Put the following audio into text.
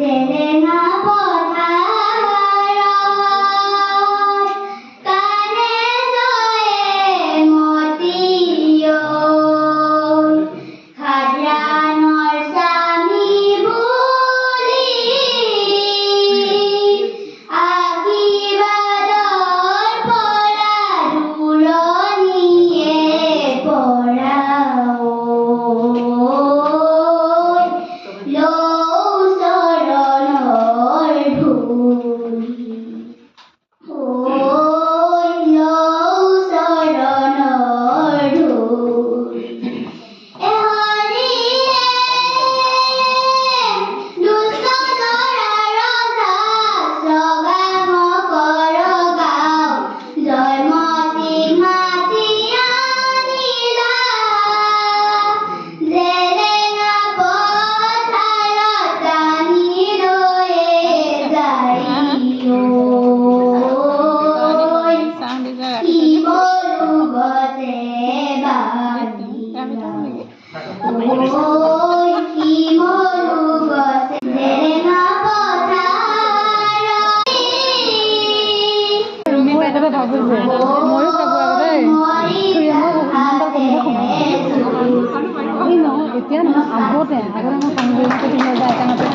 জেলেঙা পথাৰত কাণে ছয়ে মতি ঐ, খাদ্ৰানৰ স্বামী বুলি আশীৰ্বাদৰ পৰা দূৰণিয়ে পৰা ঐ, লৌ চৰণৰ ধূলি ঐ, লৌ চৰণৰ ধূলি। এ হৰিয়ে দুষ্ট দৰাৰ ৰজা কৰ গাওঁ, জয়মতী মাতি আনিলা, জেলেঙা পথাৰত টানি লৈয়ে যায় ঐ, শিমলু গছে বান্ধিলা ঐ, শিমলু গছে জেলেঙা পথাৰত। মই এটা ভাবোঁ যে ময়ো ভাবোঁ আগতে খুৰী, মই ইমান বাৰ কমহে সোমাওঁ। এই নহয়, এতিয়া নহয়, আগতে আগতে মই সংযোগ কৰি নাযায় আইতাহঁতে।